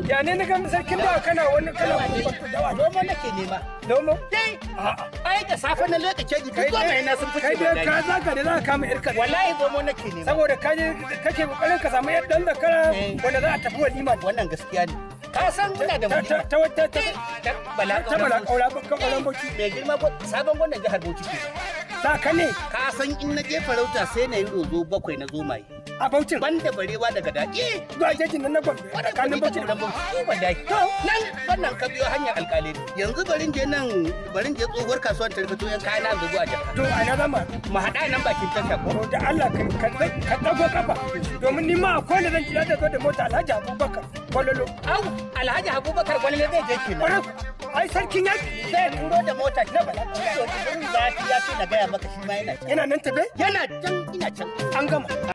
Ya ne na ga sarkin dawa kana wani kana dawa noma nake nema. Nomo? Dai. A'a. Ai da safe na lokaci ji duk zomaye na sun fice. Kai dai ka zaka da za ka kama irka. Wallahi zomo nake nema. Saboda ka je kake kokarin ka samu yar dan zakara wanda za a tafi walima. Wannan gaskiya ne. Ka san muna da walima. Ta wata ta bala ta bala kaura kauran Bauchi. Mai girma sabon gwamnan jihar Bauchi ke. Za ka ne? Ka san in na je farauta sai na yi rozo 7 na zomaye. A Bauchin? Banda barewa daga daji. Zuwa jejin nan na Gombe. Tsakanin Bauchi da Bauchi. Wallahi. To nan wannan ka biyo hanyar alƙalai. Yanzu barin je nan barin je tsohuwar kasuwar tarkato yan kayan nan zuwa jaka. To a na zama. Mu haɗa nan bakin tasha ko. To da Allah ka ɗago kafa. Domin ni ma akwai wanda zan jira da zo da mota Alhaji Abubakar Gwalolo. Au Alhaji Abubakar Gwalolo zai je kenan. Ai sarkin yaki. Zai turo da mota na bala. To zafi ya ce na gaya maka shi ma yana can. Yana nan tafe? Yana can ina can. An gama.